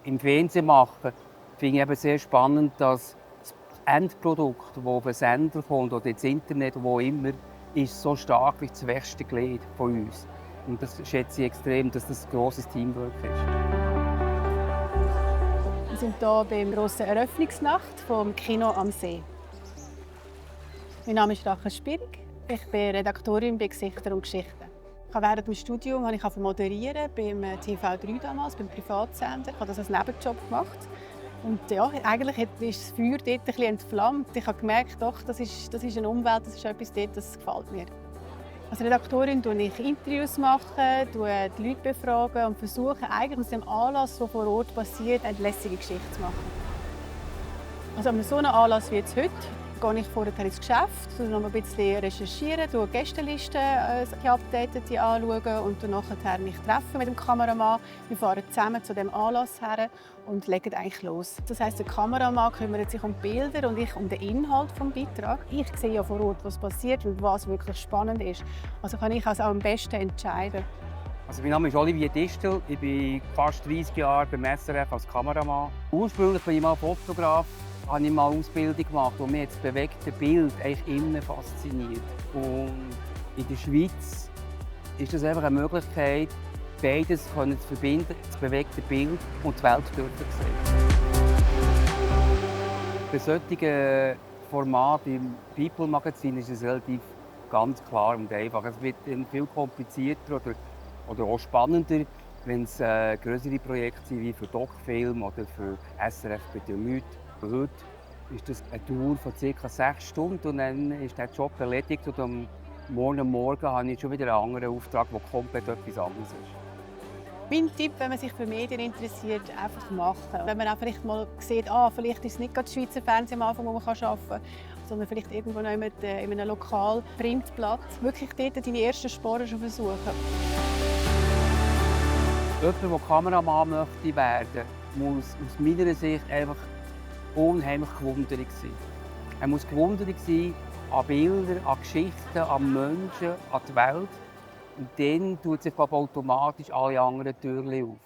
im Fernsehen mache, finde ich eben sehr spannend, dass das Endprodukt, das auf den Sender kommt oder ins Internet, wo immer, ist so stark wie das schwächste Glied von uns. Und das schätze ich extrem, dass das ein grosses Teamwork ist. Wir sind hier beim grossen Eröffnungsnacht vom Kino am See. Mein Name ist Rachel Spirig. Ich bin Redaktorin bei «Gesichter und Geschichten». Während dem Studium habe ich moderieren beim TV3 damals, beim Privatsender. Ich habe das als Nebenjob gemacht. Und ja, eigentlich ist das Feuer dort ein bisschen entflammt. Ich habe gemerkt, doch, das ist eine Umwelt, das ist etwas dort, das gefällt mir. Als Redaktorin mache ich Interviews, die Leute befragen und versuche eigentlich aus dem Anlass, der vor Ort passiert, eine lässige Geschichte zu machen. Also an so einem Anlass wie jetzt heute gehe ich vorher ins Geschäft, noch ein bisschen recherchieren, die Gästelisten updaten, anschauen und dann nachher mich treffen mit dem Kameramann. Wir fahren zusammen zu dem Anlass her und legen eigentlich los. Das heisst, der Kameramann kümmert sich um die Bilder und ich um den Inhalt des Beitrags. Ich sehe ja vor Ort, was passiert und was wirklich spannend ist. Also kann ich also auch am besten entscheiden. Also mein Name ist Olivier Distel. Ich bin fast 30 Jahre beim SRF als Kameramann. Ursprünglich bin ich mal Fotograf. Habe ich mal eine Ausbildung gemacht, und mich das bewegte Bild eigentlich immer fasziniert. Und in der Schweiz ist das einfach eine Möglichkeit, beides zu verbinden, das bewegte Bild und die Welt dort zu sehen. Bei solchen Formaten im People-Magazin ist es relativ ganz klar und einfach. Es wird viel komplizierter oder auch spannender, wenn es größere Projekte sind, wie für Doc-Film oder für SRF bei den Leuten. Heute ist das eine Tour von ca. 6 Stunden und dann ist der Job erledigt. Und am Morgen habe ich schon wieder einen anderen Auftrag, der komplett etwas anderes ist. Mein Tipp, wenn man sich für Medien interessiert, einfach machen. Wenn man auch vielleicht mal sieht, vielleicht ist es nicht das Schweizer Fernsehen am Anfang, wo man arbeiten kann, sondern vielleicht irgendwo noch in einem lokalen Printblatt. Wirklich dort deine ersten Sporen schon versuchen. Jemand, der Kameramann möchte werden, muss aus meiner Sicht einfach unheimlich gewundert sein. Er muss gewundert sein an Bildern, an Geschichten, an Menschen, an die Welt. Und dann tut sich automatisch alle anderen Türen auf.